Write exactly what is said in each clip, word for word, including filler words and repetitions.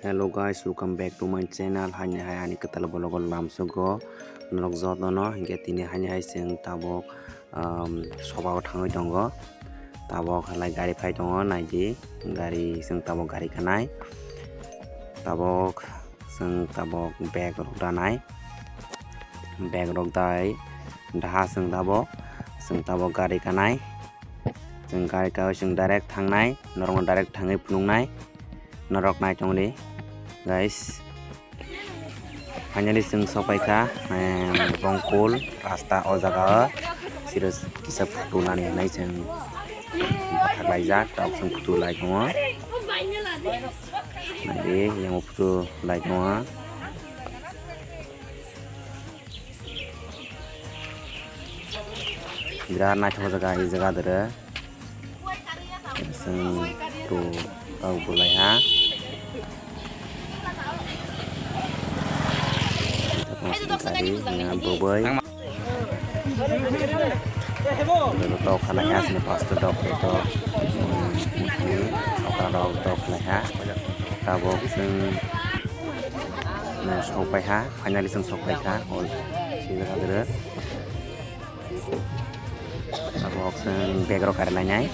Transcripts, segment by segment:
Hello guys, welcome back to my channel. Haini hai ani kwtal vlog o lamsogo norok jotono, hinkhe tini haini hai chwng tabuk, um, soba o thangwi tongo. Tabuk halai gari phai tongo, naidi gari, chwng tabuk gari kanai. Tabuk chwng tabuk bag rok danai. Bag rok dai daha chwng tabuk, chwng tabuk gari kanai. Chwng gari kawi chwng direct thangnai, norokno direct thangwi phunuknai. Norok naitongdi, guys. Finally, chwng sokpaikha, em, Bongkul rasta o jaga o. Siro kisa photo nani hinwi chwng bwthak laijak, tok chwng photo lai tongo. Naidi, yang photo lai tongo. Birat naithok jaga, i jaga dere. Chwng tu kok bulai ha. Gari, na, boboi. Tok khalai ha, sini pastor dok, dok. Okra dok, dok khalai ha. Tabuk chwng, na, sokpai ha. Finally, chwng sokpai kha, hol sijak hadrwk. Abo chwng bag rok kari lainai,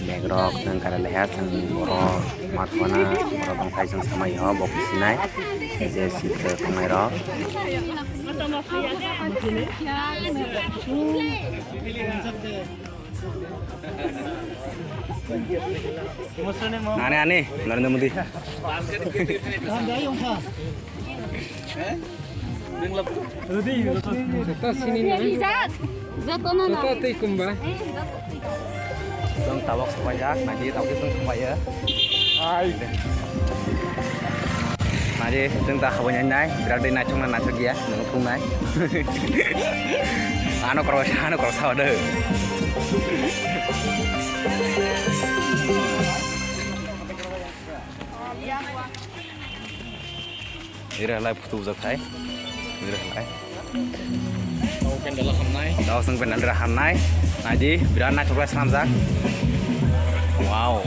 bag rok chwng kari laiha, chwng borok mathona borok tongthai chwng samai ho, bo kisinai je sitra tongnai rok. Nani ani Narendra Modi. Joto sini na. Joto no na. Joto tei kumba. Chwng tabuk sokpaijak, naidi tabuk chwng sokpaiyo. Ai. Naidi chwng ta haboni nai, birat de naithok na naithok ya, nung thung nai. Ano koro, ano koro sa de. Ira lai photo bujak thai. Ira lai. Dao seng pendal ra hamnai. Naidi, birat naithok lai swnamjak. Wow.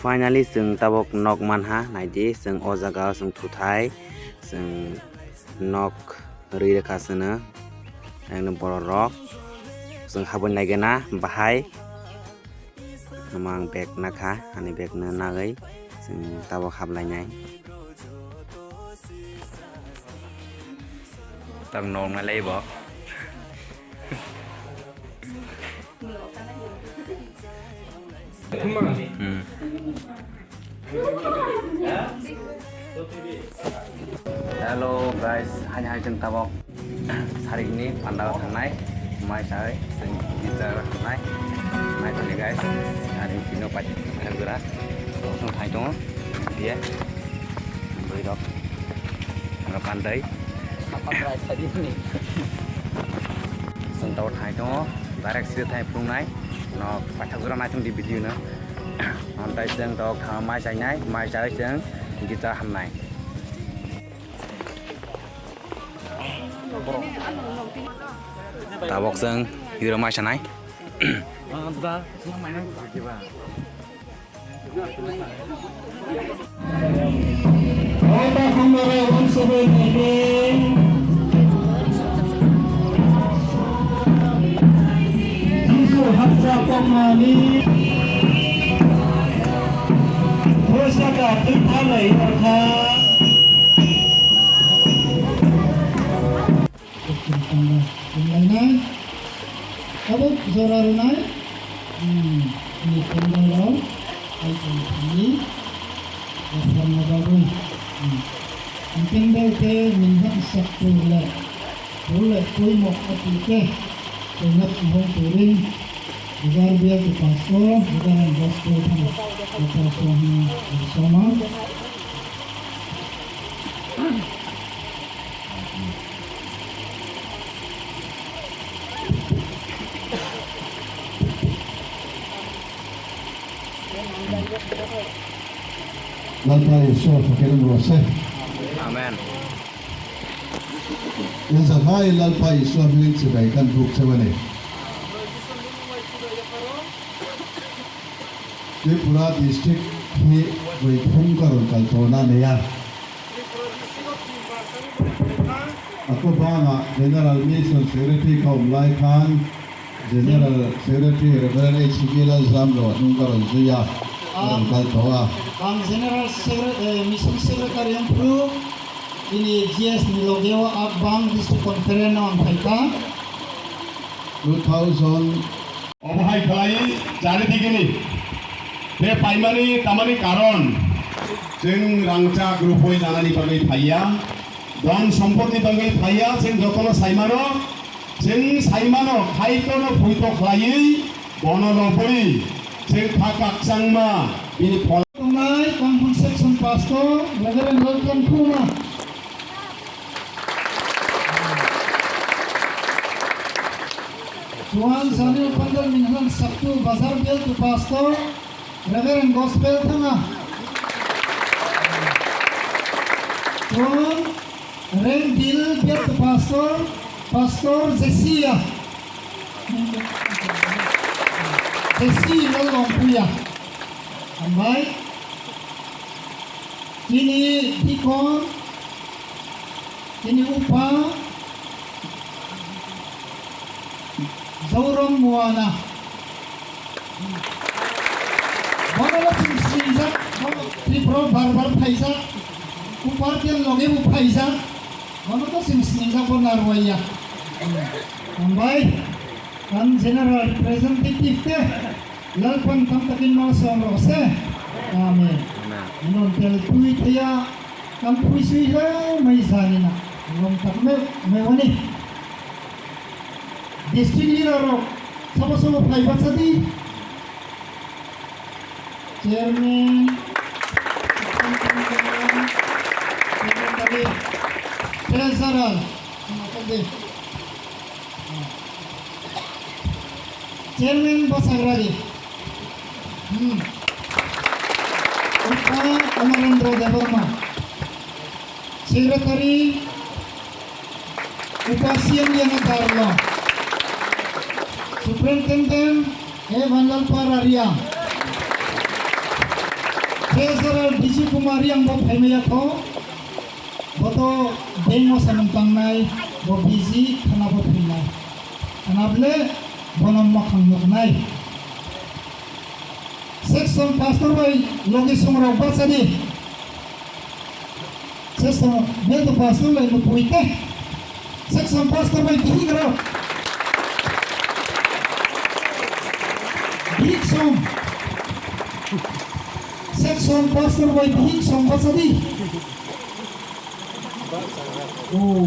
Finally, chwng tabuk nok manha, naidi, chwng o jaga o chwng thuthai, chwng nok rwi rwkha chwngno, ang borok rok, chwng habwi naigena bahai. Omo ang bag nakha, ani bag no nagwi chwng tabuk hablainai. Tang nong nalai bo. Hmm. Hello guys, haini hai chwng tabuk sarikni panda o thangnai, mai sai chwng guitar thangnai, mai thani guys, ani pino pai jora, chwng thai tongo, dia, bwrwi rok, ano pandai, chwng tabuk thai tongo, direct side thai phunuknai, no paithak jora nai thung di video no. Amtai chwng tok thang mai chainai, mai chai chwng guitar hamnai. Tabuk chwng hero mai chanai. Jisu hapsa tongmani phoisaka thwithalai wngkha. Chwng tangwi tonglainai, tabuk jora rwnai, hmm, ini pandal rok, hai chwng thangwi. Asarna bagwi, hmm. Hingke bel khe minhak sakpur le, phul le twi mok ati khe, chwngno kuhung turing, hajar bel khe pasto, hajar ang pasto thang, pasto hwn, pasto mang. Lalpa Isua fakirung rose. Amen. Yang sakai Lalpa Isua miling sebaikkan buk sebane. Tripura district hi bai thum karon kal tona neya. Ako bana General Mission Secretary Kaum Lai Khan, General Secretary Reverend H C K Lal Jam lo nung karon juya, karon kal toa. Ang General Secre-, eh, Mission Secretary yang pro, ini G S ni loge o Akbang District Conference no ang phaikha. Two thousand. Obo hai khlai chari digini. Tei paimani tamani karon chwng rangchak rupoi janani bagwi phaiya, don sompotni bagwi phaiya, chwng jotono saimano, chwng saimano khaitono phuito khlaiwi bono lobwi chwng kha kakchangma bini phol. Tongnai Kangpung Section Pastor Reverend Lalkhan Khuma. Chuan Sanil Pandal Minhan Saktu Bazar Belt to Pastor Reverend Gospel Thanga. Chuan Rengdil Belt to Pastor, Pastor Jesia. Jesia Longpuya. Hambai. Chini Dikon. Chini upa Jaurong Muana. Bono chwng sinijak, bono Tripura bar bar phaijak. Upar tiyan loge bo phaijak. Bono to chwng sinijak bo narwaiya. Hambai, ang general representative te. Lalpan tam takin ma som ro se. Amen. Amen. Inon tel tui thaya, kam pui sui le mai jani na. Lom tak me, me wani. District leader ro, sabo sabo phai bacha di. Chairman, secretary, treasurer, Chairman Basagrari. Hmm. Upa Amarendra Debbarma. Secretary, Upa C M Yanga Darlo. Superintendent, A Vanlalpa Rariang. Treasurer, Biju Kumar Riang bo phaimaya kho. Bo to bank o samung tangnai, bo busy, khana bo phainai. Khana bole bono mokhang nuknai. Section pastor bai logi songrok bachadi. Section belt pastor lai nukui te. Section pastor bai bihik rok. Bihik song. Section pastor bai bihik song bachadi. Oh.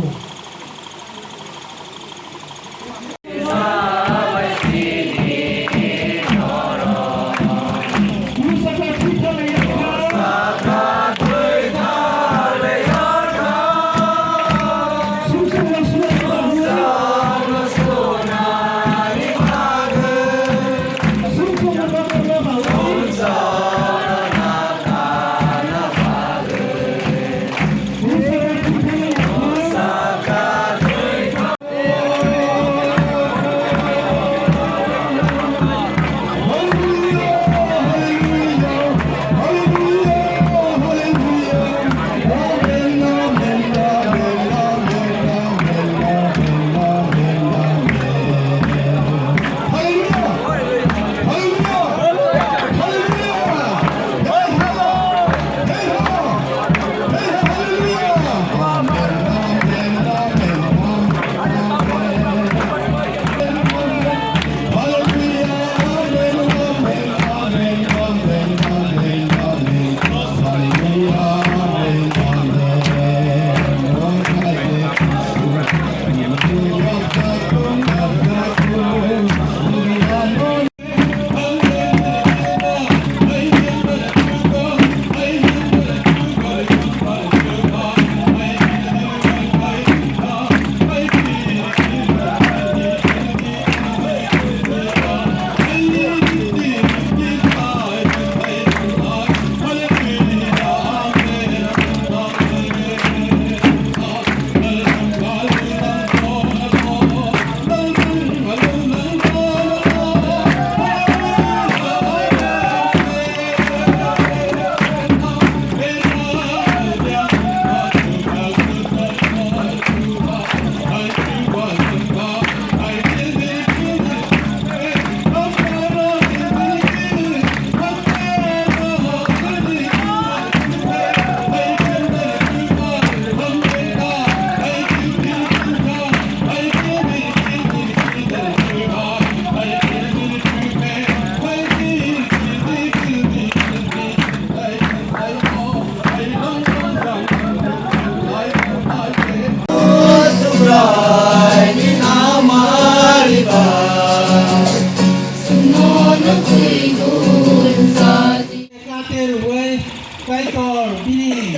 Kaitor bini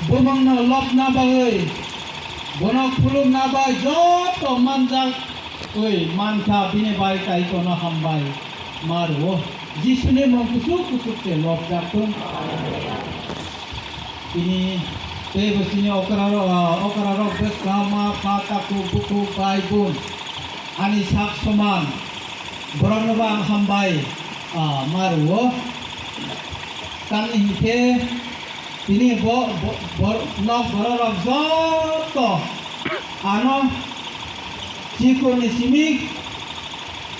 bumungno lobna bagwi, bono khulumna bai joto manjak oi mankha, bini bai Kaitorno hambai ma rwo. Jisuni mung kusuk kusuk se lobjak thung. Bini teibo chini okrarok, okrarok bwskango ma pha takhuk bukhuk bai bun ani sak soman borokno bo ang hambai, ah, ma rwo. Tamni hinkhe tini bo, bo, bo, nok bororok joto ano chikorni simi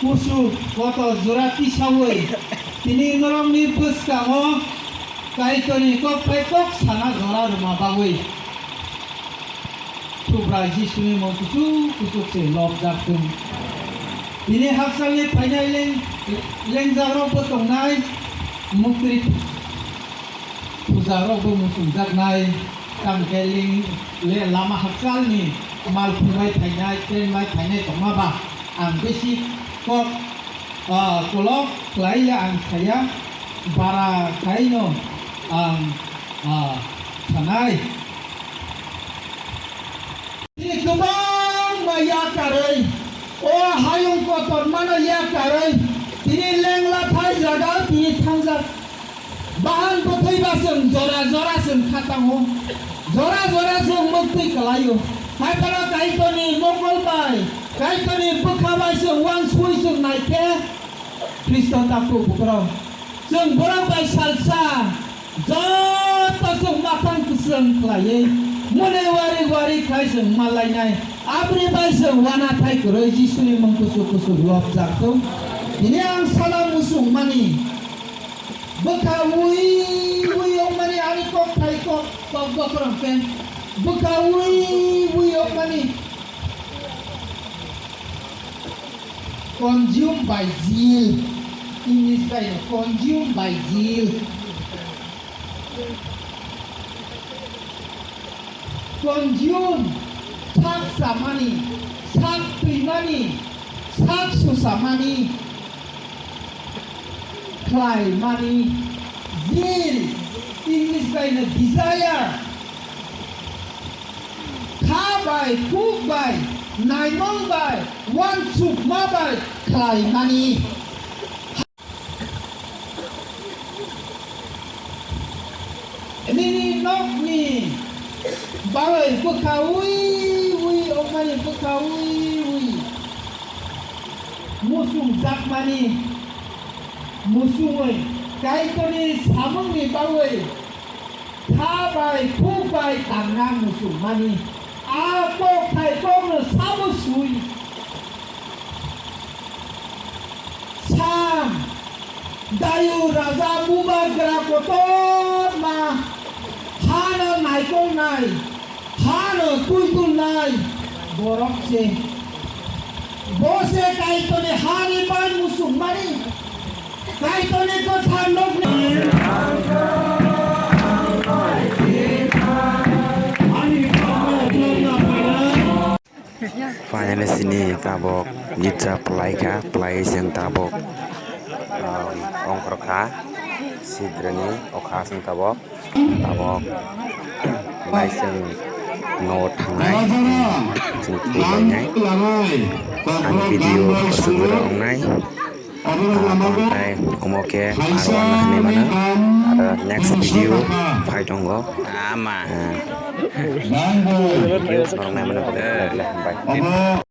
kusu kotor jora tisaui tini norokni bwskango Kaitorni kok bai kok sana jora rwma bagwi. Subrai Jisuni mung kusuk kusuk se lobjak thung. Bini hakchalni phainai leng-, lengjakrokbo tongnai, muktri thujakrokbo muchungjaknai, tamo khe leng-, le-, lama hakchalni mal phungbai phainai, train bai phainai tongma ba ang bisi kok, ah, kolok khlai le ang saya, bara khaino ang, ah, sanai. Tini kwbangma yakarwi, o hayung kotormano yakarwi, tini lengla thai jaga tini thangjak. Bahan bwthwi ba chwng jora jora chwng kha tango, jora jora chwng muktwi kwlaio. Hai phano Kaitorni mokol bai, Kaitorni bwkha bai chwng uansugwi chwng nai khe Khristo takhuk bukrok. Chwng borok bai salsa joto chwng mathang kwchwng khlaiwi mwnwi wari wari khlai chwng malainai. Aboni bai chwng uanathai kwrwi Jisuni mung kusuk kusuk lobjak thung. Tini ang sala muchungmani bwkha ui ui wngmani ani kok thai kok kok bokhorok khe bwkha ui ui wngmani. Consumed by zeal. English bai no, consumed by zeal. Consume, sak samani, sak twimani, sak susamani, khlaimani. Zeal, English bai no desire. Kha bai, khuk bai, naimang bai, uansukma bai khlaimani. Nini nokni bagwi bwkha ui ui wngmani, bwkha ui ui muchungjakmani, muchungwi Kaitorni samungni bagwi kha bai khuk bai tangna muchungmani, a kokthai kokno sabo sui. Sam, Dayu raja bubagra kotorma hano naikolnai, hano tuitulnai borok se. Bo se Kaitorni hani bai muchungmani, Kaitorni kwthar nokni. Finally, sini tabok girja pwlai kha, pwlai seng tabok, um, ongkhor kha, sidrani okha seng tabok, tabok, pwlai seng no thangnai, seng pwlai nai, ani video aswk wngnai. Oborok lama bo Tei omo khe kaisa aro ano hinwi mano. Aro next video phai tongo. Ama. Video norok nai mano. Obo